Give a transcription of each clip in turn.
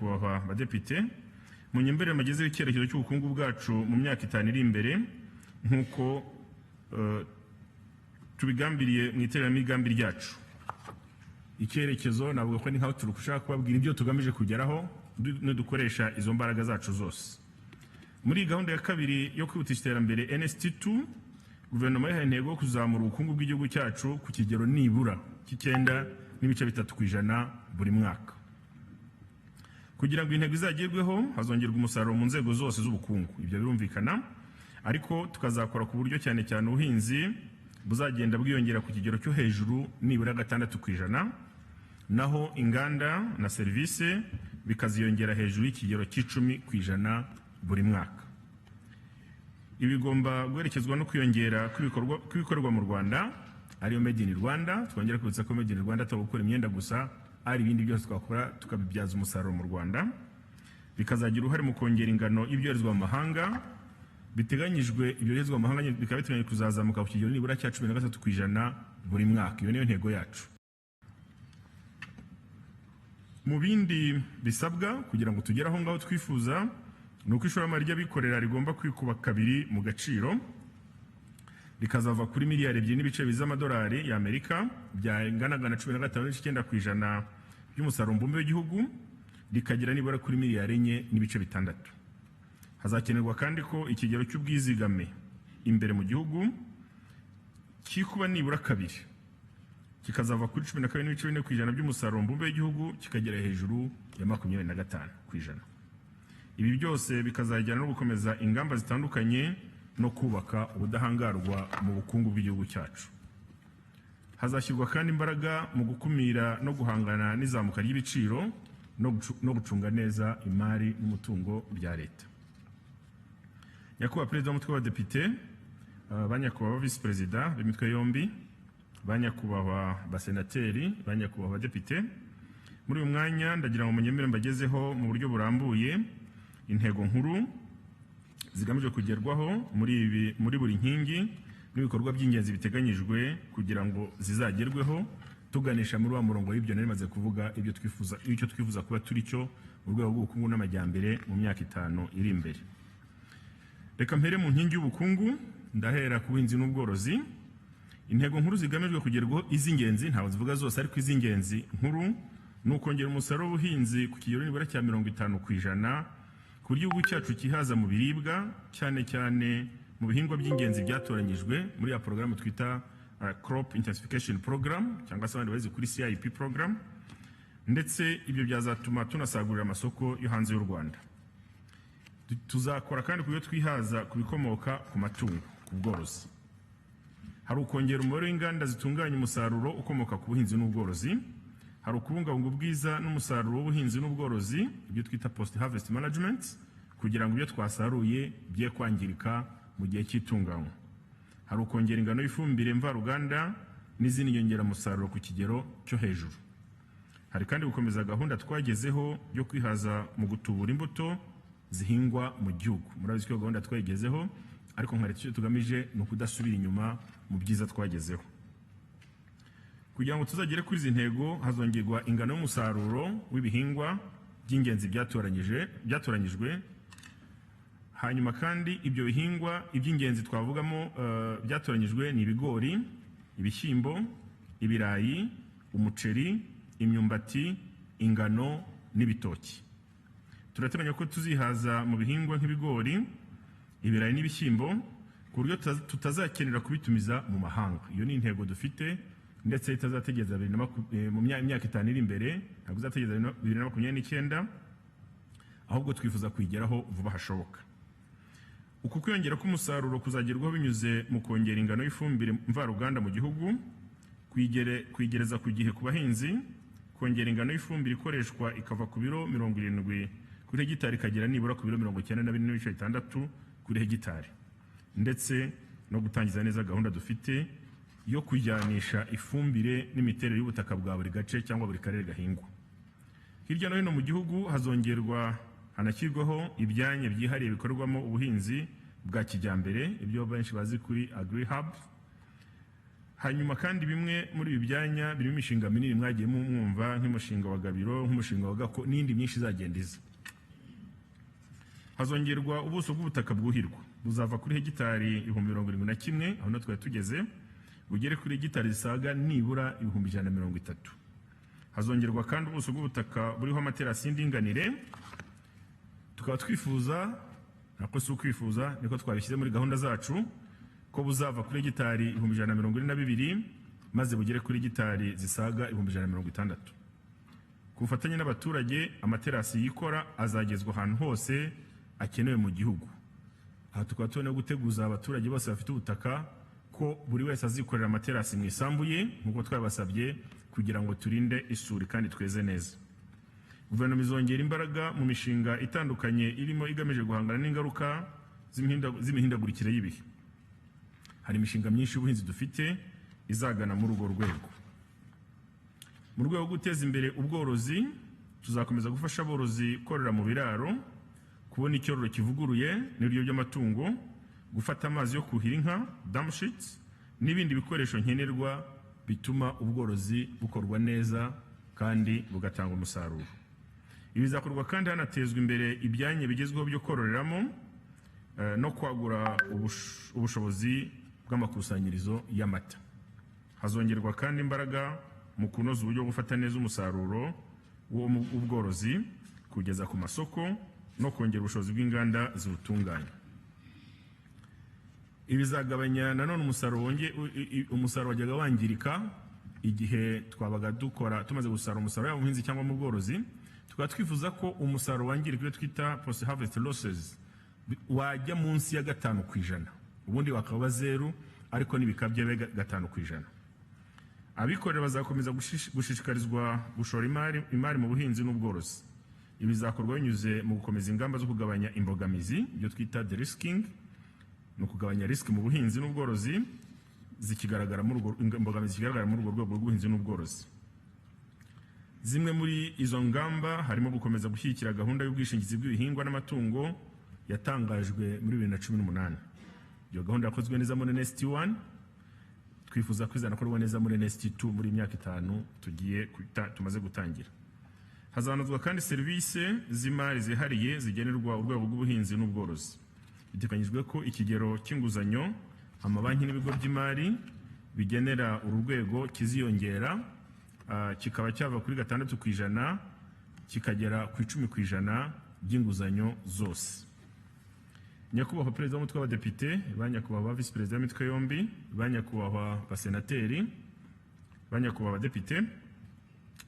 Banyakubahwa badepite, munyemerere mbagezeho icyerekezo cy'ubukungu bwacu mu myaka 5 iri imbere, nk'uko tubigambiriye mu iteranamigambi ryacu. Icyerekezo navuga ko ni nkaho turi gushaka kubabwira ibyo tugamije kugeraho nidukoresha izo mbaraga zacu zose. Muri iyi gahunda ya kabiri yo kwihutisha iterambere, NST2, guverinoma yihaye intego yo kuzamura ubukungu bw'igihugu cyacu ku kigero nibura cy'9.3% buri mwaka. Kugira ngo intego izagerweho, hazongerwa umusaruro mu nzego zose z'ubukungu, ibyo birumvikana, ariko tukazakora ku buryo cyane cyane ubuhinzi buzagenda bwiyongera ku kigero cyo hejuru nibura 6%, naho inganda na serivisi bikaziyongera hejuru y'ikigero cy'10% buri mwaka. Ibi bigomba guherekezwa no kwiyongera kw'ibikorerwa mu Rwanda, ariyo Made in Rwanda. Twongera kwibutsa ko Made in Rwanda atari gukora imyenda gusa, ari ibindi byose twakora tukabibyaza umusaruro mu Rwanda. Bikazagira uruhare mu kongera ingano y'ibyoherezwa mu mahanga. Biteganyijwe, ibyoherezwa mu mahanga bikaba biteganyijwe kuzazamuka ku kigero nibura cya 13% buri mwaka. Iyo niyo ntego yacu. Mu bindi bisabwa kugira ngo tugere aho ngaho twifuza, ni uko ishoramari ry'abikorera rigomba kwikuba kabiri mu gaciro, rikazava kuri miliyari 2.2 z'amadolari y'Amerika, byanganaga na 15.9% by'umusaruro mbumbe w'igihugu, rikagera nibura kuri miliyari 4.6. Hazakenerwa kandi ko ikigero cy'ubwizigame imbere mu gihugu kikuba nibura kabiri, kikazava kuri 12.4% by'umusaruro mbumbe w'igihugu, kikagera hejuru ya 25%. Ibi byose bikazajyana no gukomeza ingamba zitandukanye no kubaka ubudahangarwa mu bukungu bw'igihugu cyacu. Hazashyirwa kandi imbaraga mu gukumira no guhangana n'izamuka ry'ibiciro no gucunga neza imari n'umutungo bya leta. Nyakubahwa Perezida w'umutwe w'Abadepite, ba nyakubahwa Visi Perezida b'imitwe yombi, ba nyakubahwa basenateri, ba nyakubahwa badepite, muri uyu mwanya ndagira ngo munyemere mbagezeho mu buryo burambuye intego nkuru zigamije kugerwaho muri buri nkingi n'ibikorwa by'ingenzi biteganyijwe kugira ngo zizagerweho, tuganisha muri wa murongo w'ibyo nari maze kuvuga, ibyo twifuza, icyo twifuza kuba turi cyo mu rwego rw'ubukungu n'amajyambere mu myaka 5 iri imbere. Reka mpere mu nkingi y'ubukungu. Ndahera ku buhinzi n'ubworozi. Intego nkuru zigamijwe kugerwaho, iz'ingenzi, ntabwo zivuga zose, ariko iz'ingenzi nkuru, ni ukongera umusaruro w'ubuhinzi ku kigero nibura cya 50%, ku buryo igihugu cyacu cyihaza mu biribwa, cyane cyane mu bihingwa by'ingenzi byatoranyijwe muri ya porogaramu twita Crop Intensification Program, cyangwa se abandi bazi kuri CIP program. Ndetse ibyo byazatuma tunasagurira amasoko yo hanze y'u Rwanda. Tuzakora kandi ku buryo twihaza ku bikomoka ku matungo, ku bworozi. Hari ukongera umubare w'inganda zitunganya umusaruro ukomoka ku buhinzi n'ubworozi. Hari ukubungabunga ubwiza n'umusaruro w'ubuhinzi n'ubworozi, ibyo twita post harvest management, kugira ngo ibyo twasaruye bye kwangirika mu gihe cy'itunganywa. Hari ukongera ingano y'ifumbire mvaruganda n'izindi nyongeramusaruro ku kigero cyo hejuru. Hari kandi gukomeza gahunda twagezeho yo kwihaza mu gutubura imbuto zihingwa mu gihugu. Murabizi ko iyo gahunda twayigezeho, ariko nka leta icyo tugamije ni ukudasubira inyuma mu byiza twagezeho. Kugira ngo tuzagere kuri izi ntego, hazongerwa ingano y'umusaruro w'ibihingwa by'ingenzi byatoranyijwe. Hanyuma kandi ibyo bihingwa iby'ingenzi twavugamo byatoranyijwe ni ibigori, ibishyimbo, ibirayi, umuceri, imyumbati, ingano n'ibitoki. Turateganya ko tuzihaza mu bihingwa nk'ibigori, ibirayi n'ibishyimbo, ku buryo tutazakenera kubitumiza mu mahanga. Iyo ni intego dufite, ndetse itazategereza mu myaka 5 iri imbere, ntabwo izategereza 2029, ahubwo twifuza kuyigeraho vuba hashoboka. Uku kwiyongera k'umusaruro kuzagerwaho binyuze mu kongera ingano y'ifumbire mvaruganda mu gihugu, kuyigereza ku gihe ku bahinzi, kongera ingano y'ifumbire ikoreshwa ikava ku biro 70 kuri hegitari ikagera nibura ku biro 94.6 kuri hegitari, ndetse no gutangiza neza gahunda dufite yo kujyanisha ifumbire n'imiterere y'ubutaka bwa buri gace cyangwa buri karere gahingwa. Hirya no hino mu gihugu hazongerwa hanashyirwaho ibyanya byihariye bikorerwamo ubuhinzi bwa kijyambere, ibyo benshi bazi kuri agri hub. Hanyuma kandi bimwe muri ibi byanya birimo imishinga minini mwagiye mwumva, nk'umushinga wa Gabiro, nk'umushinga wa Gako n'indi myinshi izagenda iza. Hazongerwa ubuso bw'ubutaka bwuhirwa, buzava kuri hegitari 71,000, aho natwe twari tugeze, bugere kuri hegitari zisaga nibura 130,000. Hazongerwa kandi ubuso bw'ubutaka buriho amaterasi y'indinganire. Tukaba twifuza, nako si ukwifuza, niko twabishyize muri gahunda zacu, ko buzava kuri hegitari 142,000 maze bugere kuri hegitari zisaga 160,000. Ku bufatanye n'abaturage, amaterasi yikora azagezwa ahantu hose akenewe mu gihugu. Aha tukaba tubona guteguza abaturage bose bafite ubutaka ko buri wese azikorera amaterasi mu isambu ye, nk'uko twabasabye, kugira ngo turinde isuri kandi tweze neza. Guverinoma izongera imbaraga mu mishinga itandukanye irimo igamije guhangana n'ingaruka z'imihindagurikire y'ibihe. Hari imishinga myinshi y'ubuhinzi dufite izagana muri urwo rwego. Mu rwego rwo guteza imbere ubworozi, tuzakomeza gufasha aborozi korora mu biraro, kubona icyororo kivuguruye n'ibiryo by'amatungo, gufata amazi yo kuhira inka, dam sheets, n'ibindi bikoresho nkenerwa bituma ubworozi bukorwa neza kandi bugatanga umusaruro. Ibi bizakorwa kandi hanatezwa imbere ibyanya bigezweho byo kororeramo no kwagura ubushobozi bw'amakusanyirizo y'amata. Hazongerwa kandi imbaraga mu kunoza uburyo bwo gufata neza umusaruro w'ubworozi kugeza ku masoko no kongera ubushobozi bw'inganda ziwutunganya. Ibi bizagabanya nanone umusaruro wajyaga wangirika igihe twabaga dukora, tumaze gusarura umusaruro, yaba mu buhinzi cyangwa mu bworozi. Tukaba twifuza ko umusaruro wangirika, ibyo twita post harvest losses, wajya munsi ya 5%. Ubundi wakaba zeru, ariko n'ibikabye bibe 5%. Abikorera bazakomeza gushishikarizwa gushora imari mu buhinzi n'ubworozi. Ibi bizakorwa binyuze mu gukomeza ingamba zo kugabanya imbogamizi, ibyo twita de-risking, ni ukugabanya risk mu buhinzi n'ubworozi zikigaragara muri urwo, imbogamizi zikigaragara muri urwo rwego rw'ubuhinzi n'ubworozi. Zimwe muri izo ngamba harimo gukomeza gushyigikira gahunda y'ubwishingizi bw'ibihingwa n'amatungo yatangajwe muri 2018. Iyo gahunda yakozwe neza muri NST 1, twifuza ko izanakorwa neza muri NST 2, muri imyaka 5 tugiye tumaze gutangira. Hazanozwa kandi serivisi z'imari zihariye zigenerwa urwego rw'ubuhinzi n'ubworozi. Biteganyijwe ko ikigero cy'inguzanyo amabanki n'ibigo by'imari bigenera uru rwego kiziyongera, kikaba cyava kuri 6% kikagera ku 10% by'inguzanyo zose. Nyakubahwa Perezida w'Umutwe w'Abadepite, ba nyakubahwa ba Visi Perezida w'imitwe yombi, ba nyakubahwa basenateri, ba nyakubahwa abadepite,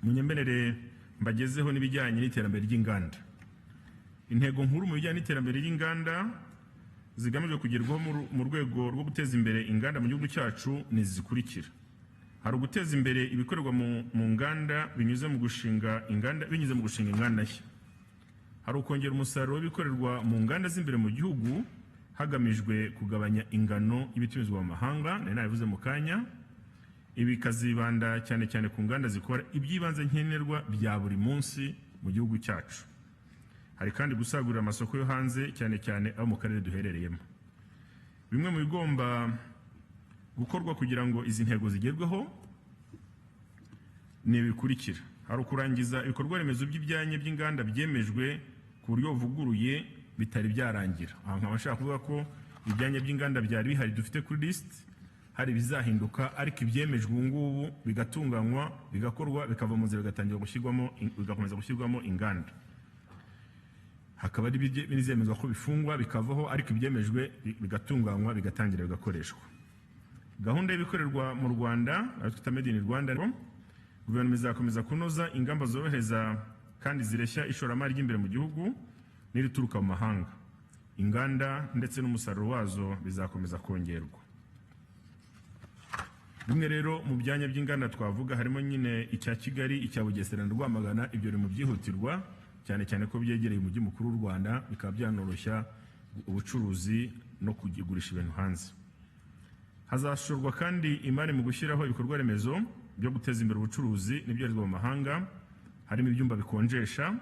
munyemerere mbagezeho n'ibijyanye n'iterambere ry'inganda. Intego nkuru mu bijyanye n'iterambere ry'inganda zigamijwe kugerwaho mu rwego rwo guteza imbere inganda mu gihugu cyacu ni izi zikurikira: hari uguteza imbere ibikorerwa mu nganda binyuze mu gushinga inganda nshya, hari ukongera umusaruro w'ibikorerwa mu nganda z'imbere mu gihugu hagamijwe kugabanya ingano y'ibitumizwa mu mahanga, nari nabivuze mu kanya. Ibi bikazibanda cyane cyane ku nganda zikora iby'ibanze nkenerwa bya buri munsi mu gihugu cyacu. Hari kandi gusagurira amasoko yo hanze, cyane cyane abo mu karere duherereyemo. Bimwe mu bigomba gukorwa kugira ngo izi ntego zigerweho ni ibikurikira: hari ukurangiza ibikorwa remezo by'ibyanya by'inganda byemejwe ku buryo buvuguruye bitari byarangira. Aha nkaba nshaka kuvuga ko ibyanya by'inganda byari bihari dufite kuri list, hari ibizahinduka, ariko ibyemejwe ubu ngubu bigatunganywa, bigakorwa, bikava mu nzira, bigatangira gushyirwamo, bigakomeza gushyirwamo inganda. Hakaba ari n'izemezwa ko bifungwa bikavaho, ariko ibyemejwe bigatunganywa, bigatangira bigakoreshwa. Gahunda y'ibikorerwa mu Rwanda, ayo twita Made in Rwanda: guverinoma izakomeza kunoza ingamba zorohereza kandi zireshya ishoramari ry'imbere mu gihugu n'irituruka mu mahanga. Inganda ndetse n'umusaruro wazo bizakomeza kongerwa. Bimwe rero mu byanya by'inganda twavuga harimo nyine icya Kigali, icya Bugesera na Rwamagana. Ibyo biri mu byihutirwa, cyane cyane ko byegereye umujyi mukuru w'u Rwanda, bikaba byanoroshya ubucuruzi no kugurisha ibintu hanze. Hazashorwa kandi imari mu gushyiraho ibikorwa remezo byo guteza imbere ubucuruzi n'ibyoherezwa mu mahanga, harimo ibyumba bikonjesha,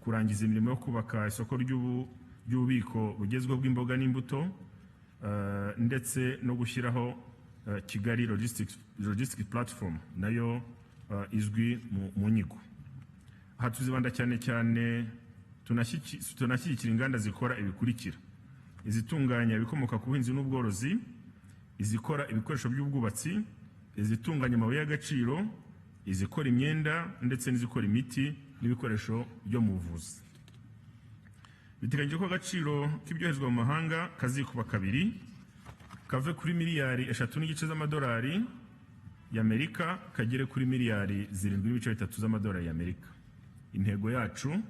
kurangiza imirimo yo kubaka isoko ry'ububiko bugezweho bw'imboga n'imbuto, ndetse no gushyiraho Kigali Logistics Platform, nayo izwi mu nyigo. Aha tuzibanda cyane cyane tunashyigikira inganda zikora ibikurikira: izitunganya ibikomoka ku buhinzi n'ubworozi, izikora ibikoresho by'ubwubatsi, izitunganya amabuye y'agaciro, izikora imyenda ndetse n'izikora imiti n'ibikoresho byo mu buvuzi. Biteganyijwe ko agaciro k'ibyoherezwa mu mahanga kazikuba kabiri, kave kuri miliyari 3.5 z'amadolari y'Amerika kagere kuri miliyari 7.3 z'amadolari y'Amerika. Intego yacu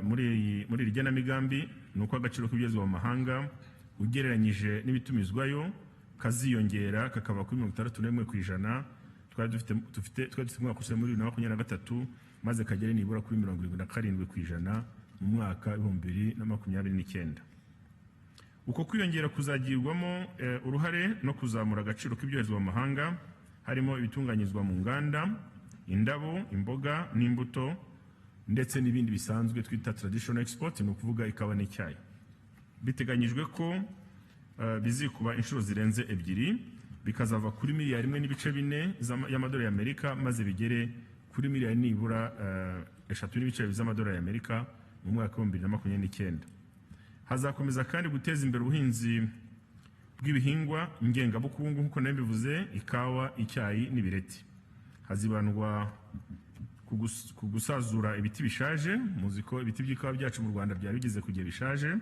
muri iri genamigambi ni uko agaciro k'ibyoherezwa mu mahanga ugereranyije n'ibitumizwayo kaziyongera kakava kuri 61% twari dufite umwaka ushize muri 2023, maze kagere nibura kuri 77% mu mwaka 2029. Uko kwiyongera kuzagirwamo uruhare no kuzamura agaciro k'ibyoherezwa mu mahanga, harimo ibitunganyizwa mu nganda, indabo, imboga n'imbuto ndetse n'ibindi bisanzwe twita traditional export, ni ukuvuga ikawa n'icyayi. Biteganyijwe ko bizikuba inshuro zirenze ebyiri, bikazava kuri miliyari 1.4 y'amadolari y'Amerika maze bigere kuri miliyari nibura 3.2 z'amadolari y'Amerika mu mwaka wa 2029. Hazakomeza kandi guteza imbere ubuhinzi bw'ibihingwa ngengabukungu, nk'uko nari mbivuze, ikawa, icyayi n'ibireti. Hazibandwa ku gusazura ibiti bishaje. Muzi ko ibiti by'ikawa byacu mu Rwanda byari bigeze ku gihe bishaje.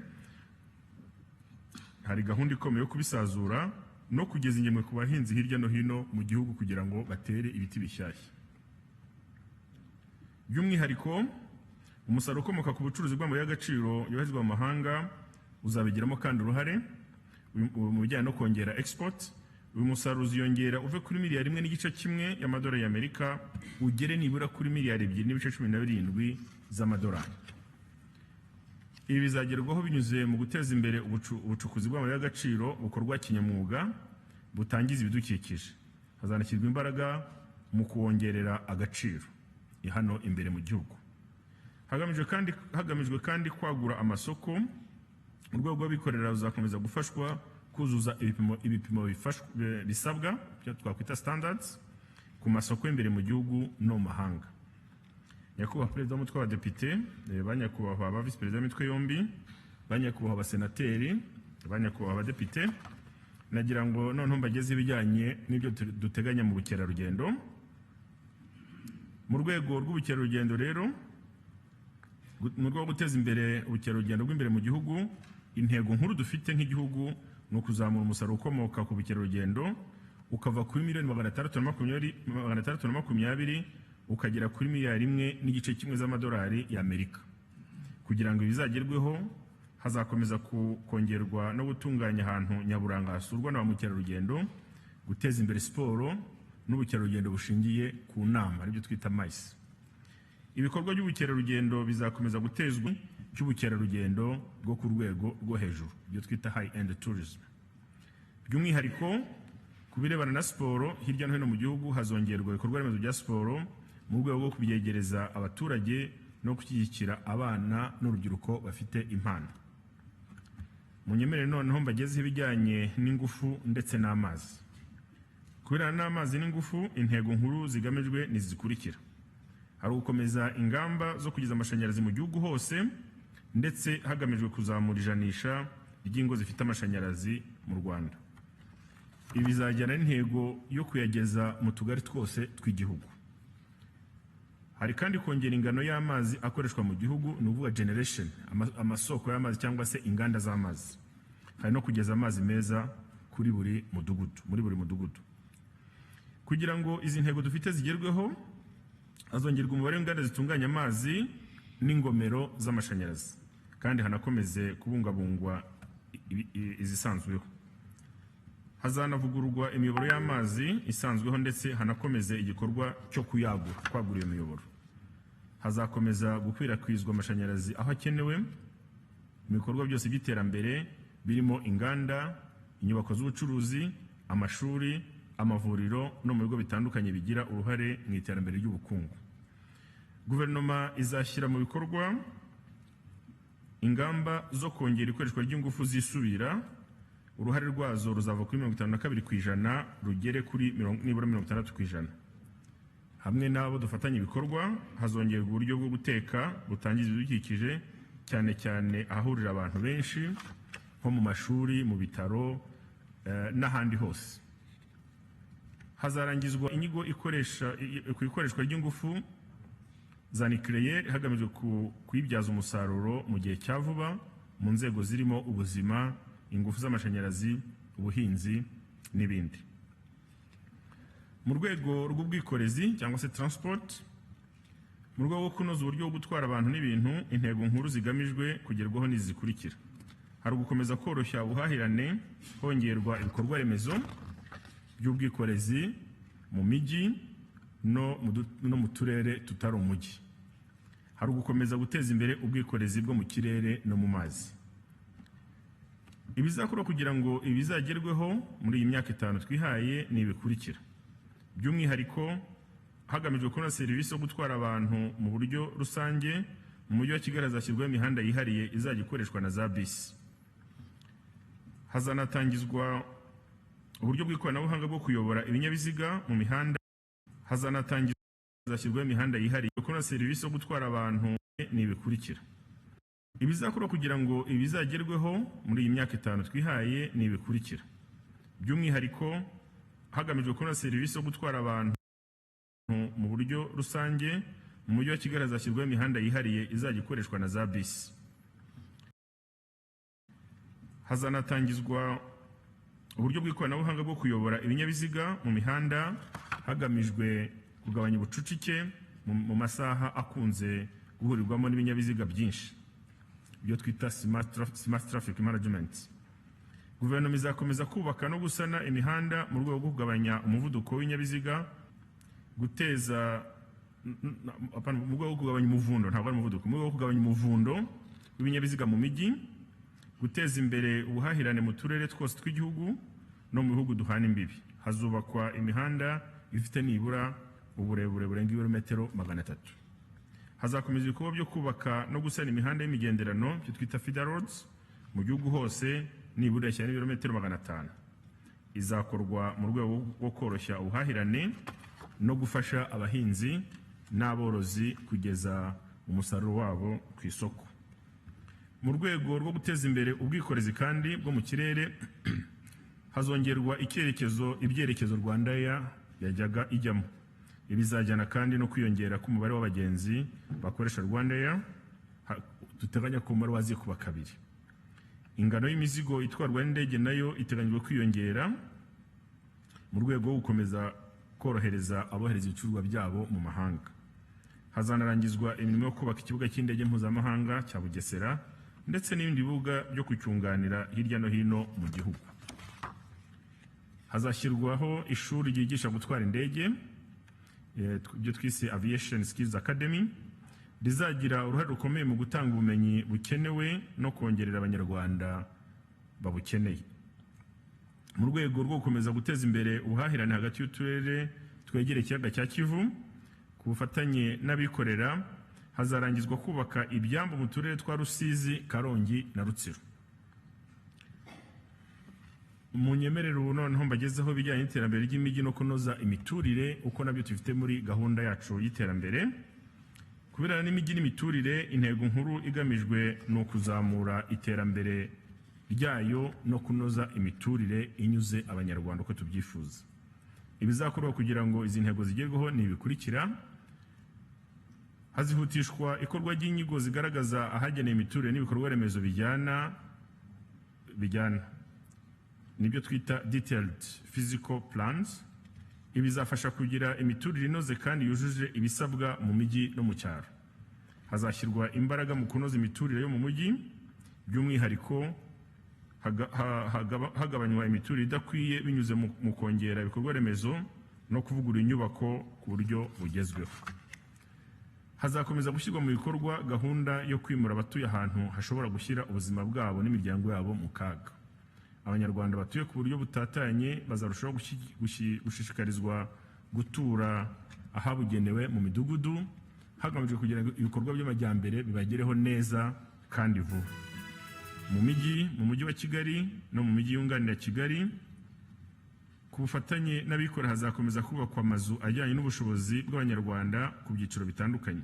Hari gahunda ikomeye yo kubisazura no kugeza ingemwe ku bahinzi hirya no hino mu gihugu kugira ngo batere ibiti bishyashya. By'umwihariko, umusaruro ukomoka ku bucuruzi bw'amabuye y'agaciro yoherezwa mu mahanga uzabigiramo kandi uruhare mu bijyanye no kongera export. Uyu musaruro uziyongera uve kuri miliyari 1.1 y'amadolari y'Amerika ugere nibura kuri miliyari 2.17 z'amadolari. Ibi bizagerwaho binyuze mu guteza imbere ubucukuzi bw'amabuye y'agaciro bukorwa kinyamwuga butangiza ibidukikije. Hazanashyirwa imbaraga mu kuwongerera agaciro hano imbere mu gihugu. Hagamijwe kandi kwagura amasoko. Urwego rw'abikorera ruzakomeza gufashwa kuzuza ibipimo bisabwa, ibyo twakwita standards, ku masoko y'imbere mu gihugu no mu mahanga. Nyakubahwa Perezida w'Umutwe w'Abadepite, ba nyakubahwa ba Visi Perezida w'imitwe yombi, ba nyakubahwa abasenateri, ba nyakubahwa abadepite, nagira ngo noneho mbageze ibijyanye n'ibyo duteganya mu bukerarugendo. Mu rwego rw'ubukerarugendo rero, mu rwego rwo guteza imbere ubukerarugendo bw'imbere mu gihugu, intego nkuru dufite nk'igihugu ni ukuzamura umusaruro ukomoka ku bukerarugendo ukava kuri miliyoni 620 ukagera kuri miliyari 1.1 z'amadolari y'Amerika. Kugira ngo ibizagerweho, hazakomeza kongerwa no gutunganya ahantu nyaburanga hasurwa na ba mukerarugendo, guteza imbere siporo n'ubukerarugendo bushingiye ku nama, aribyo twita MICE. Ibikorwa by'ubukerarugendo bizakomeza gutezwa cy'ubukerarugendo bwo ku rwego rwo hejuru, ibyo twita high end tourism. By'umwihariko ku birebana na siporo, hirya no hino mu gihugu hazongerwa ibikorwa remezo bya siporo mu rwego rwo kubyegereza abaturage no gushyigikira abana n'urubyiruko bafite impano. Munyemerere noneho mbagezeho ibijyanye n'ingufu ndetse n'amazi. Ku birebana n'amazi n'ingufu, intego nkuru zigamijwe ni zikurikira: hari ugukomeza ingamba zo kugeza amashanyarazi mu gihugu hose, ndetse hagamijwe kuzamura ijanisha ry'ingo zifite amashanyarazi mu Rwanda. Ibi bizajyana n'intego yo kuyageza mu tugari twose tw'igihugu. Hari kandi kongera ingano y'amazi akoreshwa mu gihugu, ni ukuvuga generation, amasoko y'amazi cyangwa se inganda z'amazi. Hari no kugeza amazi meza kuri buri mudugudu, muri buri mudugudu. Kugira ngo izi ntego dufite zigerweho, hazongerwa umubare w'inganda zitunganya amazi n'ingomero z'amashanyarazi, kandi hanakomeze kubungabungwa izisanzweho. Hazanavugururwa imiyoboro y'amazi isanzweho, ndetse hanakomeze igikorwa cyo kuyagura, kwagura iyo miyoboro. Hazakomeza gukwirakwizwa amashanyarazi aho akenewe mu bikorwa byose by'iterambere, birimo inganda, inyubako z'ubucuruzi, amashuri, amavuriro no mu bigo bitandukanye bigira uruhare mu iterambere ry'ubukungu. Guverinoma izashyira mu bikorwa ingamba zo kongera ikoreshwa ry'ingufu zisubira. Uruhare rwazo ruzava kuri 52% rugere kuri nibura 60%. Hamwe n'abo dufatanya ibikorwa, hazongerwa uburyo bwo guteka butangiza ibidukikije, cyane cyane ahahurira abantu benshi nko mu mashuri, mu bitaro n'ahandi hose. Hazarangizwa inyigo ikoresha ku ikoreshwa ry'ingufu za nucléaire hagamijwe kuyibyaza umusaruro mu gihe cya vuba mu nzego zirimo ubuzima, ingufu z'amashanyarazi, ubuhinzi n'ibindi. Mu rwego rw'ubwikorezi cyangwa se transport, mu rwego rwo kunoza uburyo bwo gutwara abantu n'ibintu, intego nkuru zigamijwe kugerwaho n'izi zikurikira: hari ugukomeza koroshya ubuhahirane hongerwa ibikorwa remezo by'ubwikorezi mu mijyi no mu turere tutari umujyi. Hari ugukomeza guteza imbere ubwikorezi bwo mu kirere no mu mazi. Ibizakorwa kugira ngo ibizagerweho muri iyi myaka 5 twihaye ni ibikurikira: by'umwihariko, hagamijwe kubona serivisi yo gutwara abantu mu buryo rusange, mu Mujyi wa Kigali hazashyirwaho imihanda yihariye izajya ikoreshwa na za bisi. Hazanatangizwa uburyo bw'ikoranabuhanga bwo kuyobora ibinyabiziga mu mihanda. Hazanatangizwa, hazashyirwaho imihanda yihariye kubona serivisi yo gutwara abantu ni ibikurikira: ibizakorwa kugira ngo ibizagerweho muri iyi myaka 5 twihaye ni ibikurikira: by'umwihariko, hagamijwe kubona serivisi yo gutwara abantu mu buryo rusange, mu Mujyi wa Kigali hazashyirwaho imihanda yihariye izajya ikoreshwa na za bisi. Hazanatangizwa uburyo bw'ikoranabuhanga bwo kuyobora ibinyabiziga mu mihanda hagamijwe kugabanya ubucucike mu masaha akunze guhurirwamo n'ibinyabiziga byinshi, ibyo twita smart traffic management. Guverinoma izakomeza kubaka no gusana imihanda mu rwego rwo kugabanya umuvuduko w'ibinyabiziga, guteza apana, mu rwego rwo kugabanya umuvundo, ntabwo ari umuvuduko, mu rwego rwo kugabanya umuvundo w'ibinyabiziga mu mijyi, guteza imbere ubuhahirane mu turere twose tw'igihugu no mu bihugu duhana imbibi. Hazubakwa imihanda ifite nibura uburebure burenga ibirometero 300. Hazakomeza ibikorwa byo kubaka no gusana imihanda y'imigenderano, ibyo twita feeder roads, mu gihugu hose, nibura ishyira n'ibirometero 500. Izakorwa mu rwego rwo koroshya ubuhahirane no gufasha abahinzi n'aborozi kugeza umusaruro wabo ku isoko. Mu rwego rwo guteza imbere ubwikorezi kandi bwo mu kirere, hazongerwa icyerekezo ibyerekezo RwandAir yajyaga ijyamo. Ibizajyana kandi no kwiyongera k'umubare w'abagenzi bakoresha RwandAir, duteganya ko umubare wazikuba kabiri. Ingano y'imizigo itwarwa n'indege nayo iteganyijwe kwiyongera mu rwego rwo gukomeza korohereza abohereza ibicuruzwa byabo mu mahanga. Hazanarangizwa imirimo yo kubaka ikibuga cy'indege mpuzamahanga cya Bugesera ndetse n'ibindi bibuga byo kucyunganira hirya no hino mu gihugu. Hazashyirwaho ishuri ryigisha gutwara indege, ibyo twise Aviation Skills Academy, rizagira uruhare rukomeye mu gutanga ubumenyi bukenewe no kongerera Abanyarwanda babukeneye. Mu rwego rwo gukomeza guteza imbere ubuhahirane hagati y'uturere twegereye ikiyaga cya Kivu, ku bufatanye n'abikorera hazarangizwa kubaka ibyambu mu turere twa Rusizi, Karongi na Rutsiro. Munyemerere ubu noneho mbagezeho ibijyanye n'iterambere ry'imijyi no kunoza imiturire, uko nabyo tubifite muri gahunda yacu y'iterambere. Ku birebana n'imijyi n'imiturire, intego nkuru igamijwe ni ukuzamura iterambere ryayo no kunoza imiturire inyuze Abanyarwanda uko tubyifuza. Ibizakorwa kugira ngo izi ntego zigerweho ni ibikurikira: hazihutishwa ikorwa ry'inyigo zigaragaza ahagenewe imiturire n'ibikorwa remezo bijyana nibyo twita detailed physical plans. Ibi bizafasha kugira imiturire inoze kandi yujuje ibisabwa mu mijyi no mu cyaro. Hazashyirwa imbaraga mu kunoza imiturire yo mu mujyi, by'umwihariko hagabanywa imiturire idakwiye binyuze mu kongera ibikorwa remezo no kuvugurura inyubako ku buryo bugezweho. Hazakomeza gushyirwa mu bikorwa gahunda yo kwimura abatuye ahantu hashobora gushyira ubuzima bwabo n'imiryango yabo mu kaga. Abanyarwanda batuye ku buryo butatanye bazarushaho gushishikarizwa gutura ahabugenewe mu midugudu, hagamijwe kugira ngo ibikorwa by'amajyambere bibagereho neza kandi vuba. Mu mijyi, mu Mujyi wa Kigali no mu mijyi yunganira Kigali, ku bufatanye n'abikorera, hazakomeza kubakwa amazu ajyanye n'ubushobozi bw'Abanyarwanda ku byiciro bitandukanye,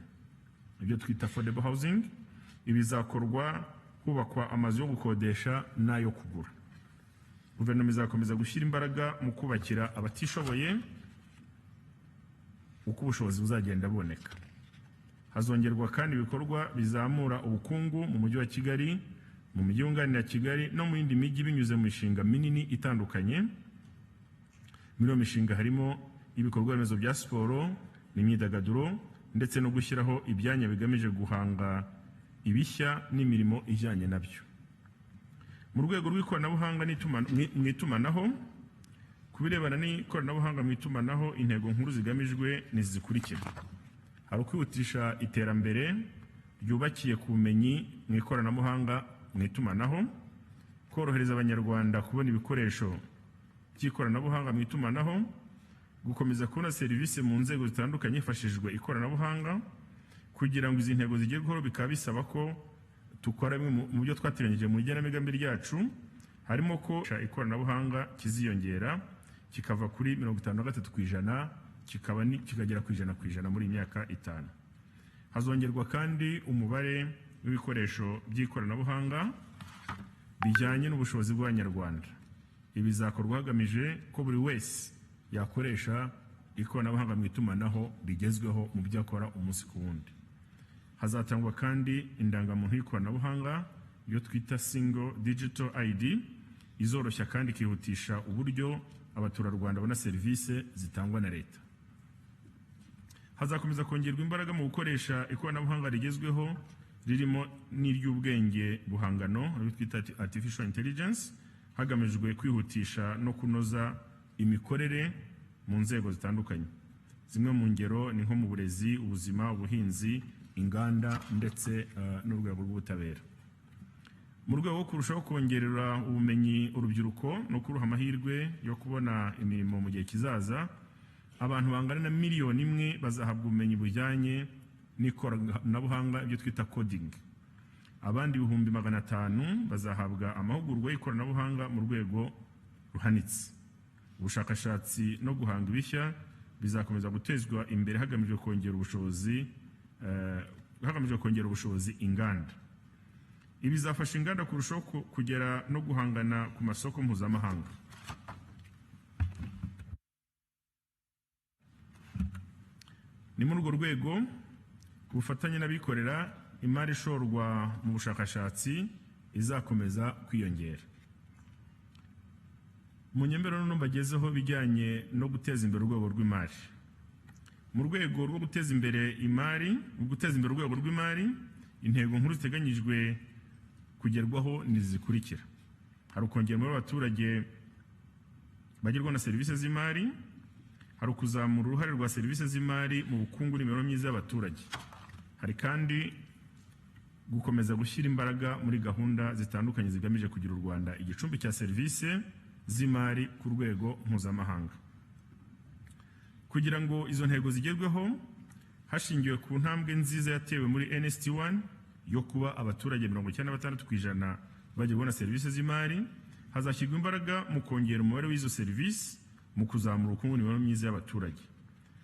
ibyo twita affordable housing. Ibi bizakorwa hubakwa amazu yo gukodesha n'ayo kugura. Guverinoma izakomeza gushyira imbaraga mu kubakira abatishoboye uko ubushobozi buzagenda buboneka. Hazongerwa kandi ibikorwa bizamura ubukungu mu Mujyi wa Kigali, mu mijyi yunganira Kigali no mu yindi mijyi, binyuze mu mishinga minini itandukanye. Muri iyo mishinga harimo ibikorwa remezo bya siporo n'imyidagaduro, ndetse no gushyiraho ibyanya bigamije guhanga ibishya n'imirimo ijyanye nabyo. Mu rwego rw'ikoranabuhanga mu itumanaho, ku birebana n'ikoranabuhanga mu itumanaho, intego nkuru zigamijwe ni izi zikurikira: hari ukwihutisha iterambere ryubakiye ku bumenyi mu ikoranabuhanga mu itumanaho, korohereza Abanyarwanda kubona ibikoresho by'ikoranabuhanga mu itumanaho, gukomeza kubona serivisi mu nzego zitandukanye hifashishijwe ikoranabuhanga. Kugira ngo izi ntego zigerweho, bikaba bisaba ko dukora bimwe mu byo twateganyije mu igenamigambi ryacu, harimo ko ikoranabuhanga kiziyongera kikava kuri 53% kikagera ku 100% muri iyi myaka 5. Hazongerwa kandi umubare w'ibikoresho by'ikoranabuhanga bijyanye n'ubushobozi bw'Abanyarwanda. Ibi bizakorwa hagamije ko buri wese yakoresha ikoranabuhanga mu itumanaho rigezweho mu byo akora umunsi ku wundi. Hazatangwa kandi indangamuntu y'ikoranabuhanga, iyo twita single digital ID, izoroshya kandi ikihutisha uburyo abaturarwanda babona serivisi zitangwa na leta. Hazakomeza kongerwa imbaraga mu gukoresha ikoranabuhanga rigezweho, ririmo n'iry'ubwenge buhangano, aribyo twita artificial intelligence, hagamijwe kwihutisha no kunoza imikorere mu nzego zitandukanye. Zimwe mu ngero ni nko mu burezi, ubuzima, ubuhinzi, inganda ndetse n'urwego rw'ubutabera. Mu rwego rwo kurushaho kongerera ubumenyi urubyiruko no kuruha amahirwe yo kubona imirimo mu gihe kizaza, abantu bangana na 1 miliyoni bazahabwa ubumenyi bujyanye n'ikoranabuhanga, ibyo twita coding. Abandi 500,000 bazahabwa amahugurwa y'ikoranabuhanga mu rwego ruhanitse. Ubushakashatsi no guhanga ibishya bizakomeza gutezwa imbere hagamijwe kongera ubushobozi inganda. Ibi bizafasha inganda kurushaho kugera no guhangana ku masoko mpuzamahanga. Ni muri urwo rwego, ku bufatanye n'abikorera, imari ishorwa mu bushakashatsi izakomeza kwiyongera. Mu nyembero noneho mbagezeho ibijyanye no guteza imbere urwego rw'imari. Mu rwego rwo guteza imbere imari, mu guteza imbere urwego rw'imari, intego nkuru ziteganyijwe kugerwaho ni izi zikurikira: hari ukongera umubare w'abaturage bagerwaho na serivisi z'imari, hari ukuzamura uruhare rwa serivisi z'imari mu bukungu n'imibereho myiza y'abaturage, hari kandi gukomeza gushyira imbaraga muri gahunda zitandukanye zigamije kugira u Rwanda igicumbi cya serivisi z'imari ku rwego mpuzamahanga. Kugira ngo izo ntego zigerweho, hashingiwe ku ntambwe nziza yatewe muri NST1 yo kuba abaturage 96% bagiye kubona serivisi z'imari, hazashyirwa imbaraga mu kongera umubare w'izo serivisi mu kuzamura ubukungu n'imibereho myiza y'abaturage.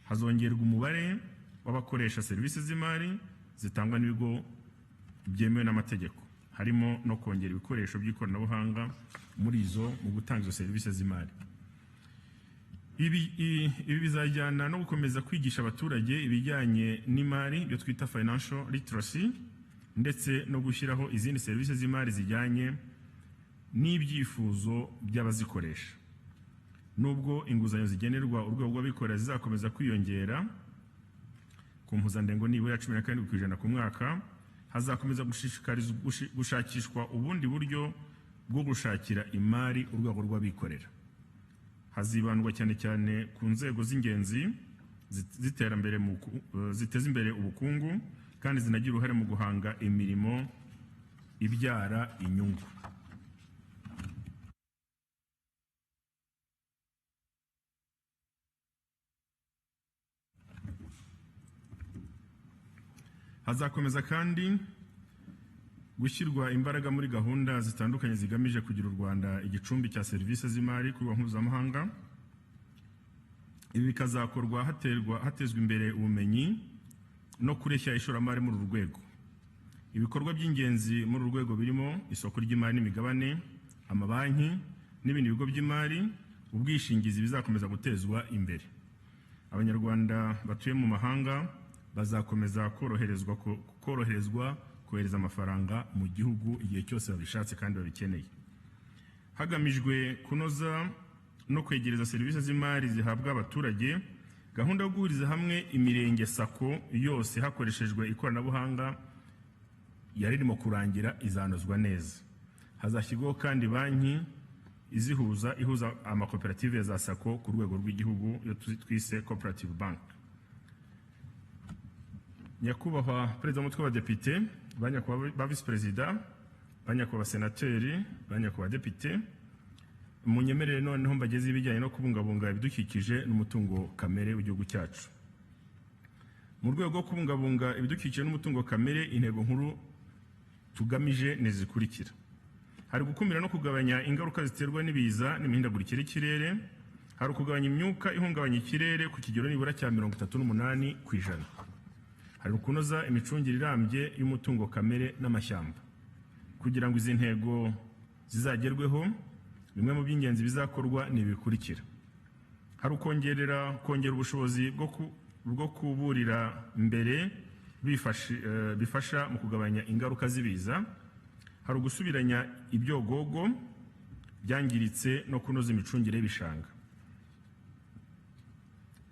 Hazongerwa umubare w'abakoresha serivisi z'imari zitangwa n'ibigo byemewe n'amategeko, harimo no kongera ibikoresho by'ikoranabuhanga mu gutanga izo serivisi z'imari. Ibi bizajyana no gukomeza kwigisha abaturage ibijyanye n'imari, ibyo twita financial literacy, ndetse no gushyiraho izindi serivisi z'imari zijyanye n'ibyifuzo by'abazikoresha. Nubwo inguzanyo zigenerwa urwego rw'abikorera zizakomeza kwiyongera ku mpuzandengo nibura ya 17% ku mwaka, hazakomeza gushakishwa ubundi buryo bwo gushakira imari urwego rw'abikorera. Hazibandwa cyane cyane ku nzego z'ingenzi z'iterambere ziteza imbere ubukungu kandi zinagira uruhare mu guhanga imirimo ibyara inyungu. Hazakomeza kandi Gushyirwa imbaraga muri gahunda zitandukanye zigamije kugira u Rwanda igicumbi cya serivisi z'imari ku rwego mpuzamahanga. Ibi bikazakorwa hatezwa imbere ubumenyi no kureshya ishoramari muri uru rwego. Ibikorwa by'ingenzi muri uru rwego birimo isoko ry'imari n'imigabane, amabanki n'ibindi bigo by'imari, ubwishingizi bizakomeza gutezwa imbere. Abanyarwanda batuye mu mahanga bazakomeza koroherezwa kohereza amafaranga mu gihugu igihe cyose babishatse kandi babikeneye. Hagamijwe kunoza no kwegereza serivisi z'imari zihabwa abaturage, gahunda yo guhuriza hamwe imirenge SACCO yose hakoreshejwe ikoranabuhanga yari irimo kurangira izanozwa neza. Hazashyirwaho kandi banki izihuza, ihuza amakoperative za SACCO ku rwego rw'igihugu, iyo twise cooperative bank. Nyakubahwa Perezida w'Umutwe w'Abadepite, ba nyakubahwa ba Visi Perezida, ba nyakubahwa Senateri, ba nyakubahwa Depite, munyemerere noneho mbageze ibijyanye no kubungabunga ibidukikije n'umutungo kamere w'igihugu cyacu. Mu rwego rwo kubungabunga ibidukikije n'umutungo kamere, intego nkuru tugamije ni zikurikira: hari gukumira no kugabanya ingaruka ziterwa n'ibiza n'imihindagurikire y'ikirere, hari ukugabanya imyuka ihungabanya ikirere ku kigero nibura cya 38%, hari ukunoza imicungire irambye y'umutungo kamere n'amashyamba. Kugira ngo izi ntego zizagerweho, bimwe mu by'ingenzi bizakorwa ni ibikurikira: hari kongera ubushobozi bwo kuburira mbere bifasha mu kugabanya ingaruka z'ibiza, hari ugusubiranya ibyogogo byangiritse no kunoza imicungire y'ibishanga,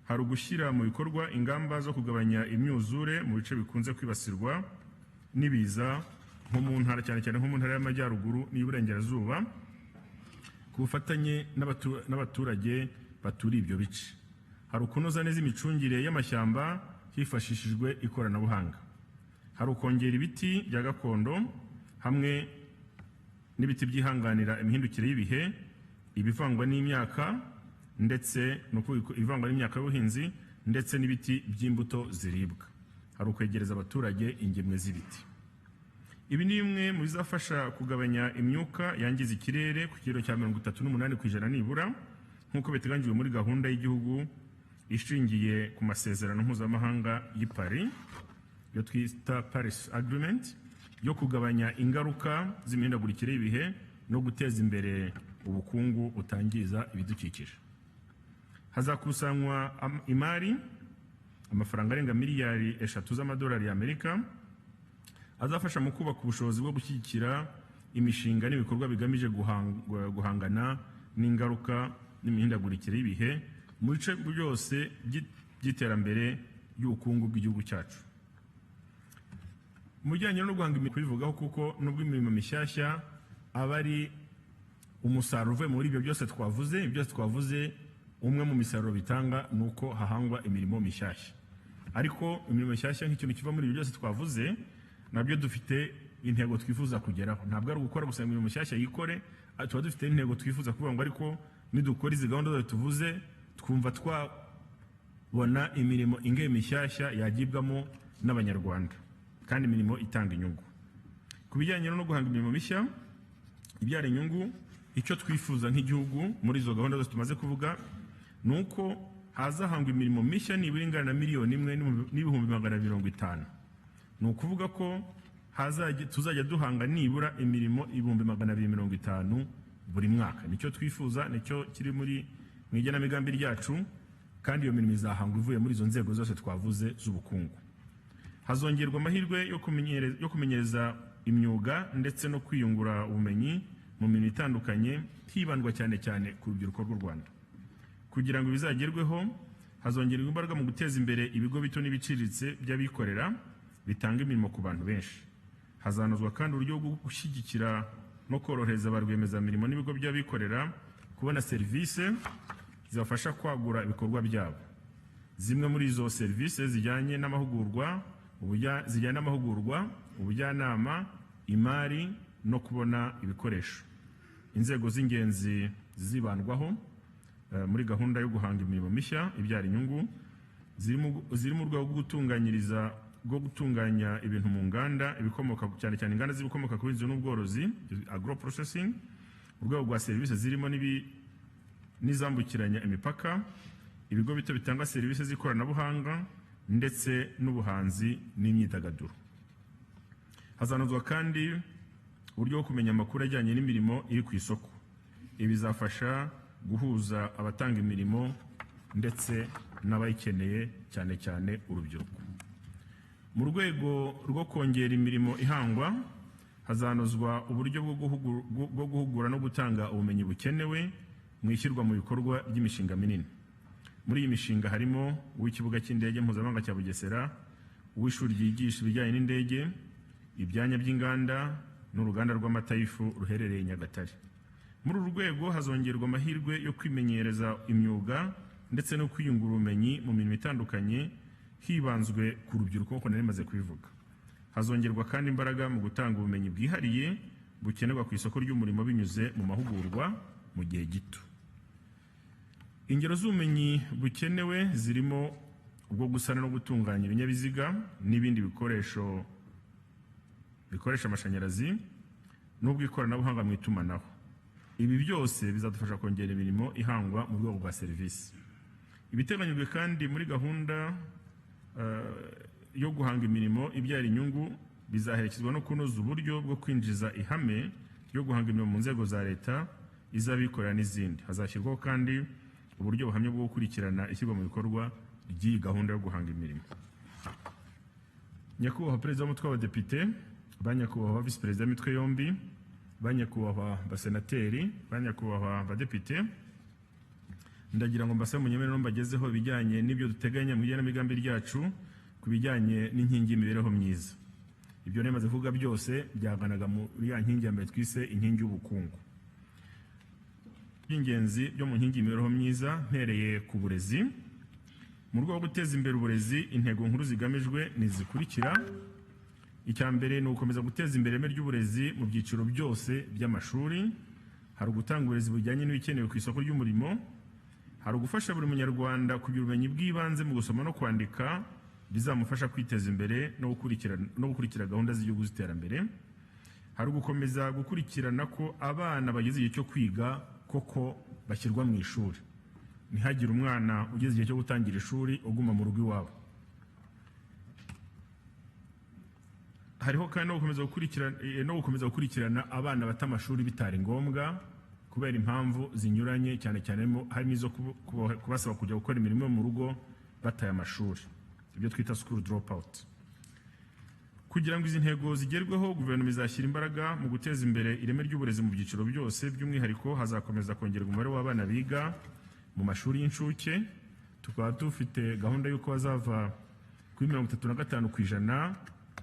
hari ugushyira mu bikorwa ingamba zo kugabanya imyuzure mu bice bikunze kwibasirwa n'ibiza nko mu ntara, cyane cyane nko mu Ntara y'Amajyaruguru n'iy'Uburengerazuba, ku bufatanye n'abaturage baturiye ibyo bice, hari ukunoza neza imicungire y'amashyamba hifashishijwe ikoranabuhanga, hari ukongera ibiti bya gakondo hamwe n'ibiti byihanganira imihindukire y'ibihe, ibivangwa n'imyaka, ndetse no ibivangwa n'imyaka y'ubuhinzi ndetse n'ibiti by'imbuto ziribwa, hari ukwegereza abaturage ingemwe z'ibiti. Ibi ni bimwe mu bizafasha kugabanya imyuka yangiza ikirere ku kigero cya 38% nibura, nk'uko biteganyijwe muri gahunda y'igihugu ishingiye ku masezerano mpuzamahanga y'i Paris, iyo twita Paris Agreement, yo kugabanya ingaruka z'imihindagurikire y'ibihe no guteza imbere ubukungu butangiza ibidukikije. Hazakusanywa imari, amafaranga arenga miliyari 3 z'amadolari y'Amerika, azafasha mu kubaka ubushobozi bwo gushyigikira imishinga n'ibikorwa bigamije guhangana n'ingaruka n'imihindagurikire y'ibihe mu bice byose by'iterambere ry'ubukungu bw'igihugu cyacu. Mu bijyanye no guhanga imirimo, kubivugaho, kuko nubwo imirimo mishyashya aba ari umusaruro uvuye muri ibyo byose twavuze, ibyo byose twavuze, umwe mu misaruro bitanga ni uko hahangwa imirimo mishyashya. Ariko imirimo mishyashya nk'ikintu kiva muri ibyo byose twavuze, nabyo dufite intego twifuza kugeraho. Ntabwo ari ugukora gusa imirimo mishyashya yikore, tuba dufite intego twifuza kuvuga ngo ariko nidukora izi gahunda zose tuvuze, twumva twabona imirimo ingahe mishyashya yagibwamo n'Abanyarwanda kandi imirimo itanga inyungu. Ku bijyanye no guhanga imirimo mishya ibyara inyungu, icyo twifuza nk'igihugu muri izo gahunda zose tumaze kuvuga ni uko hazahangwa imirimo mishya nibura ingana na 1,250,000. Ni ukuvuga ko tuzajya duhanga nibura imirimo 250,000 buri mwaka. Nicyo twifuza, nicyo kiri mu igenamigambi ryacu, kandi iyo mirimo izahangwa ivuye muri izo nzego zose twavuze z'ubukungu. Hazongerwa amahirwe yo kumenyereza imyuga ndetse no kwiyungura ubumenyi mu mirimo itandukanye, hibandwa cyane cyane ku rubyiruko rw'u Rwanda. Kugira ngo bizagerweho, hazongerwa imbaraga mu guteza imbere ibigo bito n'ibiciriritse by'abikorera bitanga imirimo ku bantu benshi. Hazanozwa kandi uburyo bwo gushyigikira no korohereza ba rwiyemezamirimo n'ibigo by'abikorera kubona serivisi zibafasha kwagura ibikorwa byabo. Zimwe muri izo serivisi zijyanye n'amahugurwa, ubujyanama, imari no kubona ibikoresho. Inzego z'ingenzi zizibandwaho muri gahunda yo guhanga imirimo mishya ibyara inyungu ziri mu rwego rwo gutunganyiriza bwo gutunganya ibintu mu nganda, ibikomoka cyane cyane inganda z'ibikomoka ku buhinzi n'ubworozi, agro processing, urwego rwa serivisi zirimo n'izambukiranya imipaka, ibigo bito bitanga serivisi z'ikoranabuhanga ndetse n'ubuhanzi n'imyidagaduro. Hazanozwa kandi uburyo bwo kumenya amakuru ajyanye n'imirimo iri ku isoko. Ibi bizafasha guhuza abatanga imirimo ndetse n'abayikeneye, cyane cyane urubyiruko. Mu rwego rwo kongera imirimo ihangwa, hazanozwa uburyo bwo guhugura no gutanga ubumenyi bukenewe mu ishyirwa mu bikorwa ry'imishinga minini. Muri iyi mishinga harimo uw'ikibuga cy'indege mpuzamahanga cya Bugesera, uw'ishuri ryigisha ibijyanye n'indege, ibyanya by'inganda n'uruganda rw'amata y'ifu ruherereye i Nyagatare. Muri uru rwego hazongerwa amahirwe yo kwimenyereza imyuga ndetse no kwiyungura ubumenyi mu mirimo itandukanye, hibanzwe ku rubyiruko, nk'uko nari maze kubivuga. Hazongerwa kandi imbaraga mu gutanga ubumenyi bwihariye bukenerwa ku isoko ry'umurimo binyuze mu mahugurwa mu gihe gito. Ingero z'ubumenyi bukenewe zirimo ubwo gusana no gutunganya ibinyabiziga n'ibindi bikoresho bikoresha amashanyarazi n'ubw'ikoranabuhanga mu itumanaho. Ibi byose bizadufasha kongera imirimo ihangwa mu rwego rwa serivisi. Ibiteganyijwe kandi muri gahunda yo guhanga imirimo ibyara inyungu bizaherekezwa no kunoza uburyo bwo kwinjiza ihame ryo guhanga imirimo mu nzego za leta, iz'abikorera n'izindi. Hazashyirwaho kandi uburyo buhamye bwo gukurikirana ishyirwa mu bikorwa ry'iyi gahunda yo guhanga imirimo. Nyakubahwa Perezida w'Umutwe w'Abadepite, ba nyakubahwa Visi Perezida w'imitwe yombi, ba nyakubahwa basenateri, ba nyakubahwa badepite, ndagira ngo mbasabe munyemerere mbagezeho ibijyanye n'ibyo duteganya mu igenamigambi ryacu ku bijyanye n'inkingi y'imibereho myiza. Ibyo nemaze kuvuga byose byaganaga muri ya nkingi ya mbere twise inkingi y'ubukungu. By'ingenzi byo mu nkingi y'imibereho myiza, mpereye ku burezi. Mu rwego rwo guteza imbere uburezi, intego nkuru zigamijwe ni zikurikira: Icya mbere ni ugukomeza guteza imbere ireme ry'uburezi mu byiciro byose by'amashuri. Hari ugutanga uburezi bujyanye n'ibikenewe ku isoko ry'umurimo. Hari ugufasha buri Munyarwanda kugira ubumenyi bw'ibanze mu gusoma no kwandika bizamufasha kwiteza imbere no gukurikira gahunda z'igihugu z'iterambere. Hari ugukomeza gukurikirana ko abana bageze igihe cyo kwiga koko bashyirwa mu ishuri, ntihagire umwana ugeze igihe cyo gutangira ishuri uguma mu rugo iwabo. Hariho kandi no gukomeza gukurikirana abana bata amashuri bitari ngombwa kubera impamvu zinyuranye, cyane cyane harimo izo kubasaba kujya gukora imirimo yo mu rugo bataye amashuri, ibyo twita school drop out. Kugira ngo izi ntego zigerweho, guverinoma izashyira imbaraga mu guteza imbere ireme ry'uburezi mu byiciro byose. By'umwihariko, hazakomeza kongerwa umubare w'abana biga mu mashuri y'incuke, tukaba dufite gahunda y'uko bazava kuri 35%,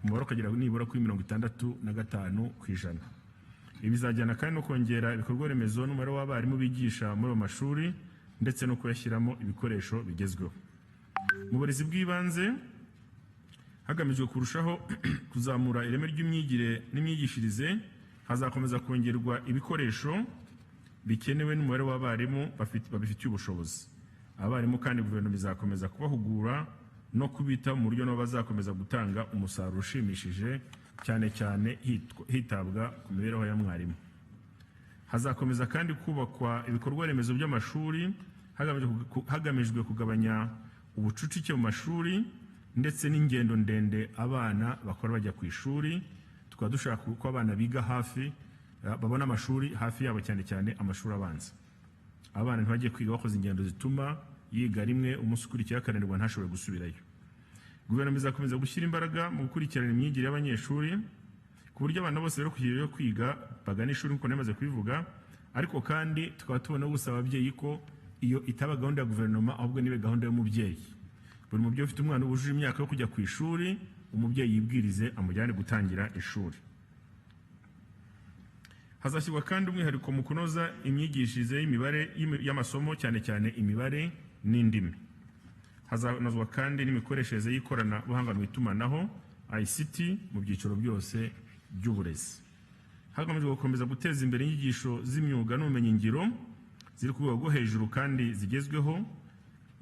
umubare ukagera nibura kuri 65%. Ibi bizajyana kandi no kongera ibikorwa remezo n'umubare w'abarimu bigisha muri ayo mashuri ndetse no kuyashyiramo ibikoresho bigezweho. Mu burezi bw'ibanze, hagamijwe kurushaho kuzamura ireme ry'imyigire n'imyigishirize, hazakomeza kongerwa ibikoresho bikenewe n'umubare w'abarimu babifitiye ubushobozi. Abarimu kandi guverinoma izakomeza kubahugura no kubitaho mu buryo nabo bazakomeza gutanga umusaruro ushimishije, cyane cyane hitabwa ku mibereho ya mwarimu. Hazakomeza kandi kubakwa ibikorwa remezo by'amashuri hagamijwe kugabanya ubucucike mu mashuri ndetse n'ingendo ndende abana bakora bajya ku ishuri. Tukaba dushaka ko abana biga hafi, babona amashuri hafi yabo, cyane cyane amashuri abanza. Abana ntibajye kwiga bakoze ingendo zituma yiga rimwe, umunsi ukurikiyeho akananirwa ntashobore gusubirayo. Guverinoma izakomeza gushyira imbaraga mu gukurikirana imyigire y'abanyeshuri ku buryo abana bose bari ku kigero cyo kwiga bagana ishuri, nk'uko namaze kubivuga. Ariko kandi tukaba tubona gusaba ababyeyi ko iyo itaba gahunda ya guverinoma, ahubwo nibe gahunda y'umubyeyi. Buri mubyeyi ufite umwana wujuje imyaka yo kujya ku ishuri, umubyeyi yibwirize amujyane gutangira ishuri. Hazashyirwa kandi umwihariko mu kunoza imyigishirize y'imibare y'amasomo, cyane cyane imibare n'indimi. Hazanozwa kandi n'imikoreshereze y'ikoranabuhanga mu itumanaho, ICT, mu byiciro byose by'uburezi, hagamijwe gukomeza guteza imbere inyigisho z'imyuga n'ubumenyingiro ziri ku rwego rwo hejuru kandi zigezweho.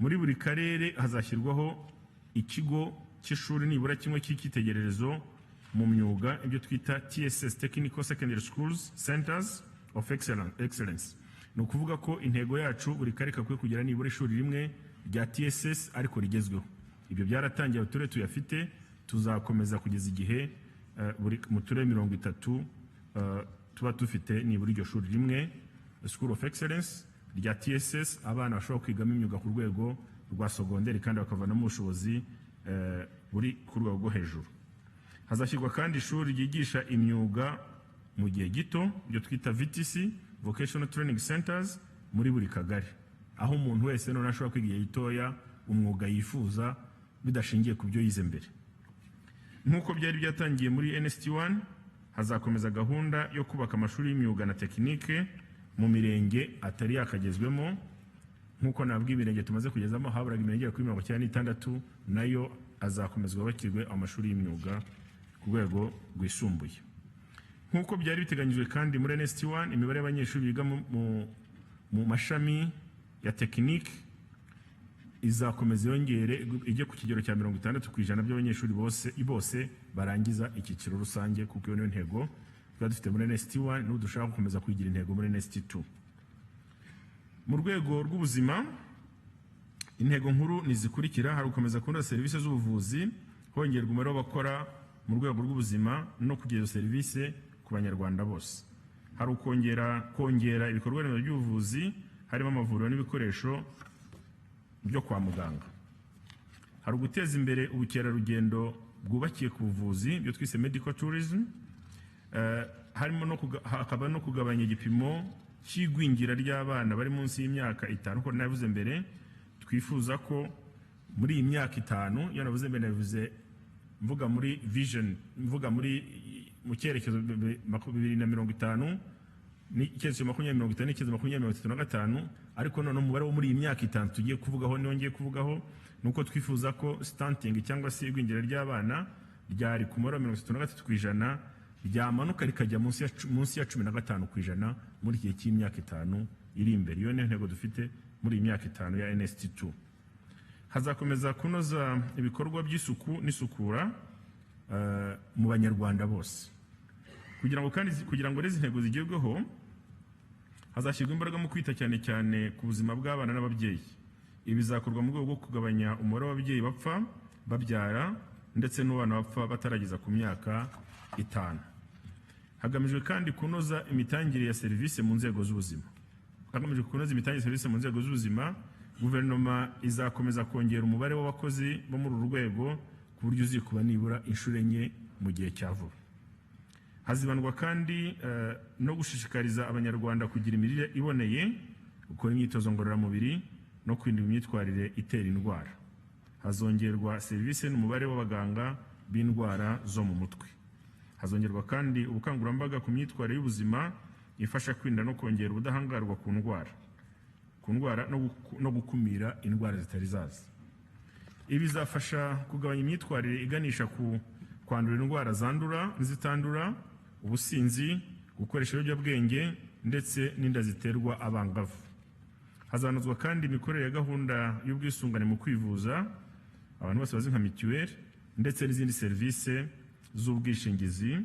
Muri buri karere hazashyirwaho ikigo cy'ishuri nibura kimwe cy'icyitegererezo mu myuga, ibyo twita TSS, Technical Secondary Schools Centers of Excellence. Ni ukuvuga ko intego yacu, buri karere kakwiye kugira nibura ishuri rimwe rya TSS ariko rigezweho. Ibyo byaratangiye, uturere tuyafite, tuzakomeza kugeza igihe buri mu turere 30 tuba dufite nibura iryo shuri rimwe, School of Excellence rya TSS, abana bashobora kwigamo imyuga ku rwego rwa sogonderi kandi bakavanamo ubushobozi buri ku rwego rwo hejuru. Hazashyirwa kandi ishuri ryigisha imyuga mu gihe gito, ibyo twita VTC, Vocational Training Centers, muri buri kagari, aho umuntu wese none ashobora kwiga igihe gitoya umwuga yifuza bidashingiye ku byo yize mbere. Nk'uko byari byatangiye muri NST1, hazakomeza gahunda yo kubaka amashuri y'imyuga na tekinike mu mirenge atari yakagezwemo. Nk'uko nabwo imirenge tumaze kugezamo, haburaga imirenge igera kuri 96, nayo azakomezwa yubakirwe amashuri y'imyuga ku rwego rwisumbuye. Nk'uko byari biteganyijwe kandi muri NST1, imibare y'abanyeshuri biga mu mashami ya tekinike izakomeza yongere ijye ku kigero cya 60% by'abanyeshuri bose barangiza icyiciro rusange, kuko iyo niyo ntego tuba dufite muri NST1, n'ubu dushaka gukomeza kuyigira intego muri NST2. Mu rwego rw'ubuzima, intego nkuru ni zikurikira: hari gukomeza kunoza serivisi z'ubuvuzi, hongerwa umubare w'abakora mu rwego rw'ubuzima no kugeza serivisi ku Banyarwanda bose. Hari ukongera kongera ibikorwa remezo by'ubuvuzi, harimo amavuriro n'ibikoresho byo kwa muganga. Hari uguteza imbere ubukerarugendo bwubakiye ku buvuzi, ibyo twise medical tourism, harimo no hakaba no kugabanya igipimo cy'igwingira ry'abana bari munsi y'imyaka 5. Uko nabivuze mbere, twifuza ko muri iyi myaka 5, iyo navuze mbere nabivuze mvuga muri vision, mvuga mu cyerekezo 2050 n'icyerekezo 2050 n'icyerekezo 2035, ariko none umubare wo muri iyi myaka 5 tugiye kuvugaho, niwo ngiye kuvugaho, ni uko twifuza ko stunting cyangwa se igwingira ry'abana ryari ku mubare wa 33% ryamanuka rikajya munsi ya 15% muri iki gihe cy'imyaka 5 iri imbere. Iyo niyo ntego dufite muri iyi myaka 5 ya NST2. Hazakomeza kunoza ibikorwa by'isuku n'isukura mu Banyarwanda bose. Kugira ngo izi ntego zigerweho, hazashyirwa imbaraga mu kwita cyane cyane ku buzima bw'abana n'ababyeyi. Ibi bizakorwa mu rwego rwo kugabanya umubare w'ababyeyi bapfa babyara ndetse n'abana bapfa batarageza ku myaka 5. Hagamijwe kandi kunoza imitangire ya serivisi mu nzego z'ubuzima. Hagamijwe kunoza imitangire ya serivisi mu nzego z'ubuzima, guverinoma izakomeza kongera umubare w'abakozi bo muri uru rwego ku buryo uzikuba nibura inshuro enye mu gihe cya vuba. Hazibandwa kandi no gushishikariza Abanyarwanda kugira imirire iboneye, gukora imyitozo ngororamubiri no kwirinda imyitwarire itera indwara. Hazongerwa serivisi n'umubare w'abaganga b'indwara zo mu mutwe. Hazongerwa kandi ubukangurambaga ku myitwarire y'ubuzima ifasha kwirinda no kongera ubudahangarwa ku ndwara no gukumira indwara zitari zaza. Ibi bizafasha kugabanya imyitwarire iganisha ku kwandura indwara zandura n'izitandura, ubusinzi, gukoresha ibiyobyabwenge ndetse n'inda ziterwa abangavu. Hazanozwa kandi imikorere ya gahunda y'ubwisungane mu kwivuza, abantu bose bazi nka mituweli, ndetse n'izindi serivisi z'ubwishingizi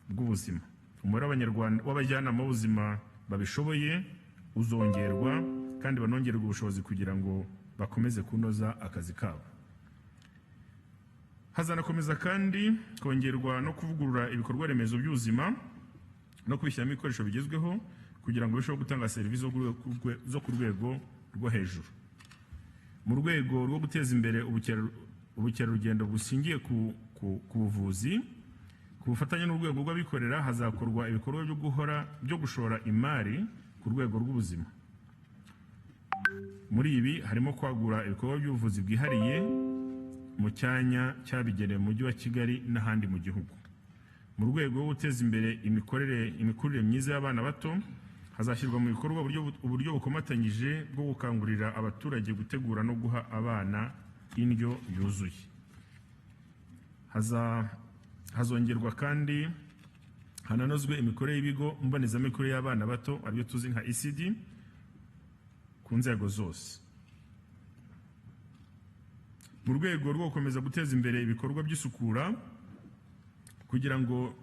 bw'ubuzima. Umubare w'Abanyarwanda w'abajyanama b'ubuzima babishoboye uzongerwa kandi banongererwe ubushobozi kugira ngo bakomeze kunoza akazi kabo. Hazanakomeza kandi kongerwa no kuvugurura ibikorwa remezo by'ubuzima no kubishyiramo ibikoresho bigezweho kugira ngo birusheho gutanga serivisi zo ku rwego rwo hejuru. Mu rwego rwo guteza imbere ubukerarugendo bushingiye ku buvuzi, ku bufatanye n'urwego rw'abikorera hazakorwa ibikorwa byo gushora imari ku rwego rw'ubuzima. Muri ibi harimo kwagura ibikorwa by'ubuvuzi bwihariye mu cyanya cyabigenewe mu Mujyi wa Kigali n'ahandi mu gihugu. Mu rwego rwo guteza imbere imikurire myiza y'abana bato, hazashyirwa mu bikorwa uburyo bukomatanyije bwo gukangurira abaturage gutegura no guha abana indyo yuzuye. Hazongerwa kandi hananozwe imikorere y'ibigo mbonezamikurire y'abana bato, aribyo tuzi nka ECD, ku nzego zose. Mu rwego rwo gukomeza guteza imbere ibikorwa by'isukura kugira ngo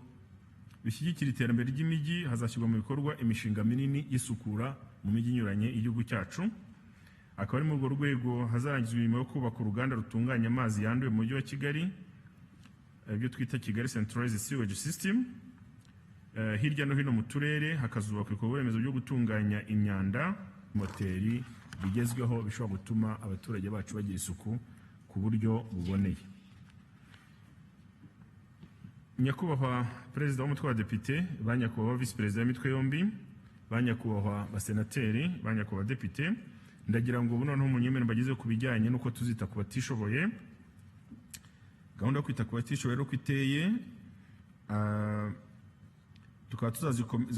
bishyigikire iterambere ry'imijyi, hazashyirwa mu bikorwa imishinga minini y'isukura mu mijyi inyuranye y'igihugu cyacu. Akaba ari muri urwo rwego hazarangizwa imirimo yo kubaka uruganda rutunganya amazi yanduye mu Mujyi wa Kigali, ibyo twita Kigali Centralized Sewage System. Hirya no hino mu turere hakazubakwa ibikorwa remezo byo gutunganya imyanda, moteri bigezweho bishobora gutuma abaturage bacu bagira isuku ku buryo buboneye. Nyakubahwa Perezida w'Umutwe w'Abadepite, ba nyakubahwa Visi Perezida w'imitwe yombi, ba nyakubahwa basenateri, ba nyakubahwa badepite, ndagira ngo ubu noneho munyemere mbageze ku bijyanye n'uko tuzita ku batishoboye. Gahunda yo kwita ku batishoboye rero uko iteye,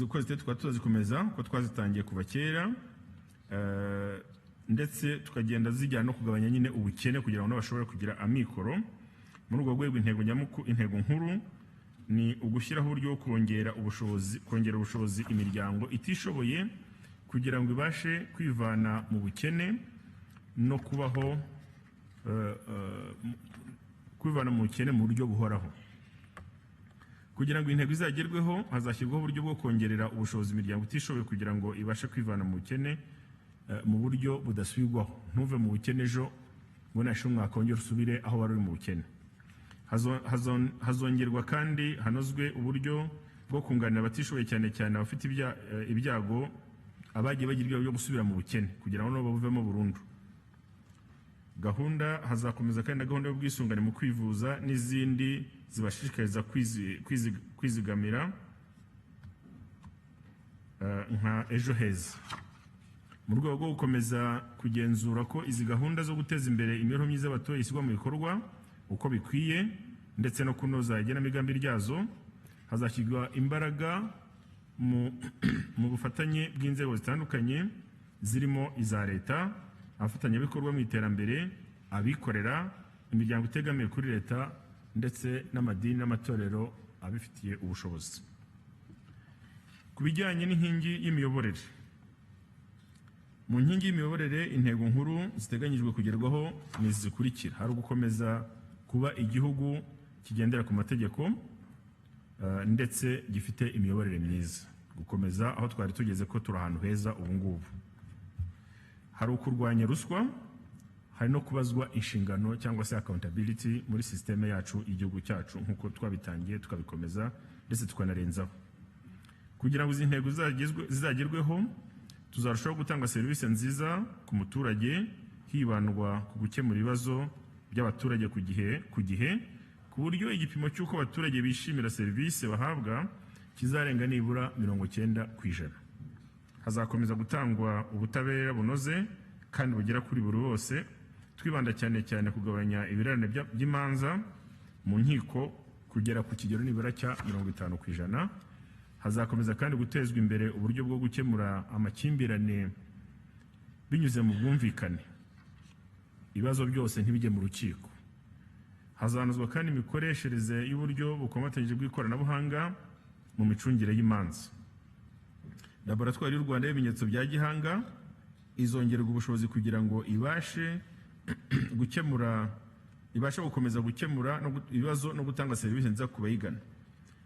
uko ziteye tukaba tuzazikomeza kuko twazitangiye kuva kera, ndetse tukagenda zijyana no kugabanya nyine ubukene kugira ngo nabo bashobore kugira amikoro. Muri urwo rwego, intego nkuru ni ugushyiraho uburyo bwo kongera ubushobozi imiryango itishoboye kugira ngo ibashe kwivana mu bukene no kubaho, kwivana mu bukene mu buryo buhoraho. Kugira ngo intego izagerweho, hazashyirwaho uburyo bwo kongerera ubushobozi imiryango itishoboye kugira ngo ibashe kwivana mu bukene mu buryo budasubirwaho. Ntuve mu bukene ejo ngo nashira umwaka wongere usubire aho wari uri mu bukene. Hazongerwa kandi hanozwe uburyo bwo kunganira abatishoboye, cyane cyane abafite ibyago, abagiye bagira ibyago byo gusubira mu bukene, kugira ngo nabo bavemo burundu. Gahunda hazakomeza kandi na gahunda y'ubwisungane mu kwivuza n'izindi zibashishikariza kwizigamira nka Ejo Heza. Mu rwego rwo gukomeza kugenzura ko izi gahunda zo guteza imbere imibereho myiza y'abaturage ishyirwa mu bikorwa uko bikwiye ndetse no kunoza igenamigambi ryazo, hazashyirwa imbaraga mu bufatanye bw'inzego zitandukanye zirimo iza leta, abafatanyabikorwa mu iterambere, abikorera, imiryango itegamiye kuri leta ndetse n'amadini n'amatorero abifitiye ubushobozi. Ku bijyanye n'inkingi y'imiyoborere, mu nkingi y'imiyoborere intego nkuru ziteganyijwe kugerwaho ni izi zikurikira: hari ugukomeza kuba igihugu kigendera ku mategeko ndetse gifite imiyoborere myiza, gukomeza aho twari tugeze ko turi ahantu heza ubu ngubu. Hari ukurwanya ruswa, hari no kubazwa inshingano cyangwa se accountability muri sisiteme yacu y'igihugu cyacu, nk'uko twabitangiye tukabikomeza ndetse tukanarenzaho. Kugira ngo izi ntego zizagerweho, tuzarushaho gutanga serivisi nziza ku muturage, hibandwa ku gukemura ibibazo by'abaturage ku gihe, ku buryo igipimo cy'uko abaturage bishimira serivisi bahabwa kizarenga nibura 90%. Hazakomeza gutangwa ubutabera bunoze kandi bugera kuri buri wose, twibanda cyane cyane kugabanya ibirarane by'imanza mu nkiko kugera ku kigero nibura cya 50%. Hazakomeza kandi gutezwa imbere uburyo bwo gukemura amakimbirane binyuze mu bwumvikane, ibibazo byose ntibijye mu rukiko. Hazanozwa kandi imikoreshereze y'uburyo bukomatanyije bw'ikoranabuhanga mu micungire y'imanza. Laboratwari y'u Rwanda y'ibimenyetso bya gihanga izongererwa ubushobozi kugira ngo ibashe gukomeza gukemura ibibazo no gutanga serivisi nziza ku bayigana,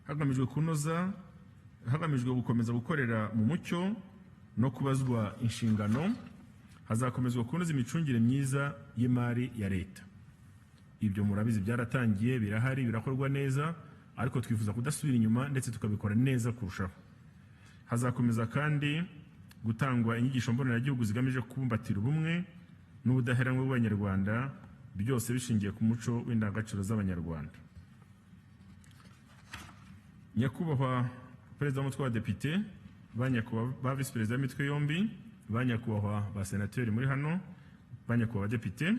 hagamijwe gukomeza gukorera mu mucyo no kubazwa inshingano. Hazakomezwa kunoza imicungire myiza y'imari ya leta. Ibyo murabizi, byaratangiye, birahari, birakorwa neza, ariko twifuza kudasubira inyuma ndetse tukabikora neza kurushaho. Hazakomeza kandi gutangwa inyigisho mboneragihugu zigamije kubumbatira ubumwe n'ubudaheranwa bw'Abanyarwanda, byose bishingiye ku muco w'indangagaciro z'Abanyarwanda. Nyakubahwa Perezida w'Umutwe w'Abadepite, ba nyakubahwa ba Visi Perezida b'imitwe yombi, ba nyakubahwa ba senateri muri hano, ba nyakubahwa badepite,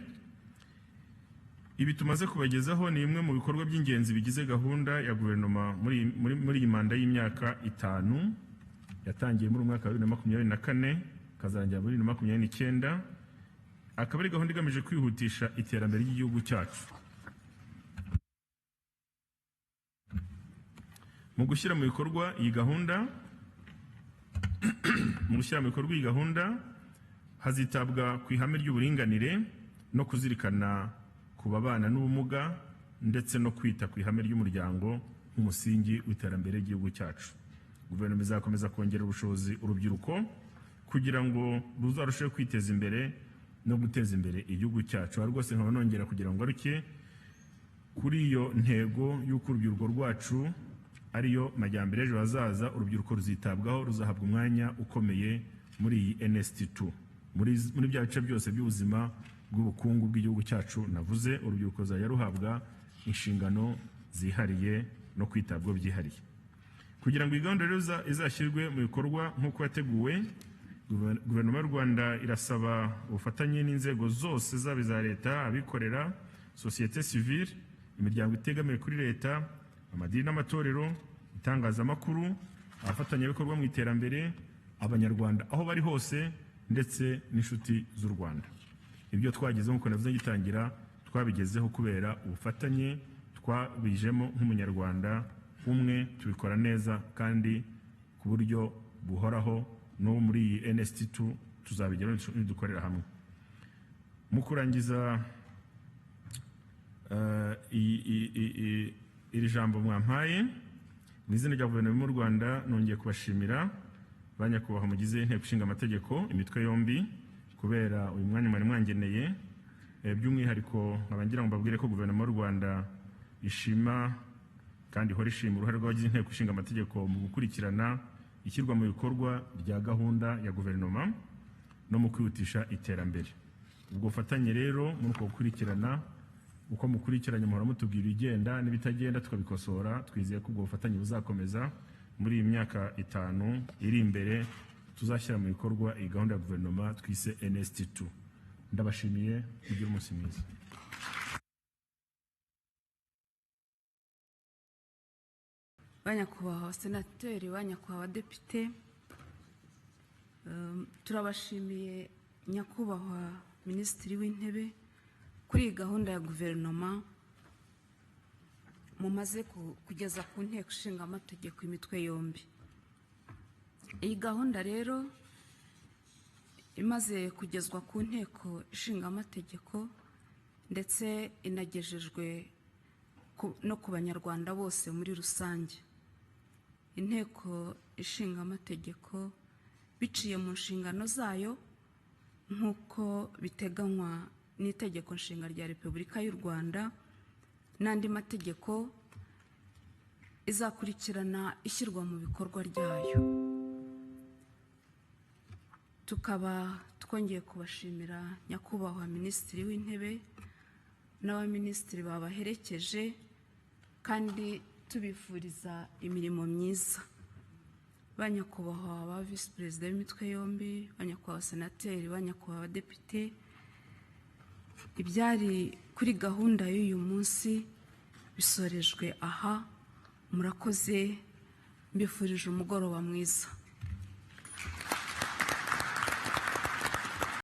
ibi tumaze kubagezaho ni bimwe mu bikorwa by'ingenzi bigize gahunda ya guverinoma muri iyi manda y'imyaka 5 yatangiye muri umwaka wa 2024 ikazarangira muri 2029, akaba ari gahunda igamije kwihutisha iterambere ry'igihugu cyacu. Mu gushyira mu bikorwa iyi gahunda, hazitabwa ku ihame ry'uburinganire no kuzirikana ku babana n'ubumuga ndetse no kwita ku ihame ry'umuryango nk'umusingi w'iterambere ry'igihugu cyacu. Guverinoma izakomeza kongera ubushobozi urubyiruko kugira ngo ruzarusheho kwiteza imbere no guteza imbere igihugu cyacu. Aha rwose nkaba nongera kugira ngo ngaruke kuri iyo ntego y'uko urubyiruko rwacu ariyo majyambere ejo hazaza. Urubyiruko ruzitabwaho, ruzahabwa umwanya ukomeye muri iyi NST2, muri bya bice byose by'ubuzima bw'ubukungu bw'igihugu cyacu navuze. Urubyiruko ruzajya ruhabwa inshingano zihariye no kwitabwaho byihariye. Kugira ngo iyi gahunda rero izashyirwe mu bikorwa nk'uko yateguwe, Guverinoma y'u Rwanda irasaba ubufatanye n'inzego zose, zaba iza leta, abikorera, sosiyete sivile, imiryango itegamiye kuri leta, amadini n'amatorero, itangazamakuru, abafatanyabikorwa mu iterambere, Abanyarwanda aho bari hose, ndetse n'inshuti z'u Rwanda. Ibyo twagezeho, nk'uko navuze ngitangira, twabigezeho kubera ubufatanye twabijemo nk'Umunyarwanda umwe, tubikora neza kandi ku buryo buhoraho. No muri iyi NST2 tuzabigeraho nidukorera hamwe. Mu kurangiza iri jambo mwampaye, mu izina rya Guverinoma y'u Rwanda nongeye kubashimira, ba nyakubahwa mugize Inteko Ishinga Amategeko imitwe yombi, kubera uyu mwanya mwari mwangeneye. By'umwihariko nkaba ngira ngo mbabwire ko Guverinoma y'u Rwanda ishima kandi ihora ishima uruhare rw'abagize Inteko Ishinga Amategeko mu gukurikirana ishyirwa mu bikorwa rya gahunda ya guverinoma no mu kwihutisha iterambere. Ubwo bufatanye rero, muri uko gukurikirana, uko mukurikiranye muhora mutubwira ibigenda n'ibitagenda tukabikosora. Twizeye ko ubwo bufatanye buzakomeza muri iyi myaka 5 iri imbere tuzashyira mu bikorwa iyi gahunda ya guverinoma twise NST2. Ndabashimiye, mugire umunsi mwiza. Ba nyakubahwa senateri, ba nyakubahwa depite, turabashimiye, nyakubahwa Minisitiri w'Intebe, kuri iyi gahunda ya guverinoma mumaze kugeza ku Nteko Ishinga Amategeko imitwe yombi. Iyi gahunda rero imaze kugezwa ku Nteko Ishinga Amategeko, ndetse inagejejwe no ku Banyarwanda bose muri rusange. Inteko Ishinga Amategeko, biciye mu nshingano zayo nk'uko biteganywa n'Itegeko Nshinga rya Repubulika y'u Rwanda n'andi mategeko, izakurikirana ishyirwa mu bikorwa ryayo. Tukaba twongeye kubashimira, nyakubahwa Minisitiri w'Intebe n'abaminisitiri babaherekeje, kandi tubifuriza imirimo myiza. Ba nyakubahwa ba visi perezida b'imitwe yombi, ba nyakubahwa senateri, ba nyakubahwa abadepite, ibyari kuri gahunda y'uyu munsi bisorejwe aha. Murakoze, mbifurije umugoroba mwiza.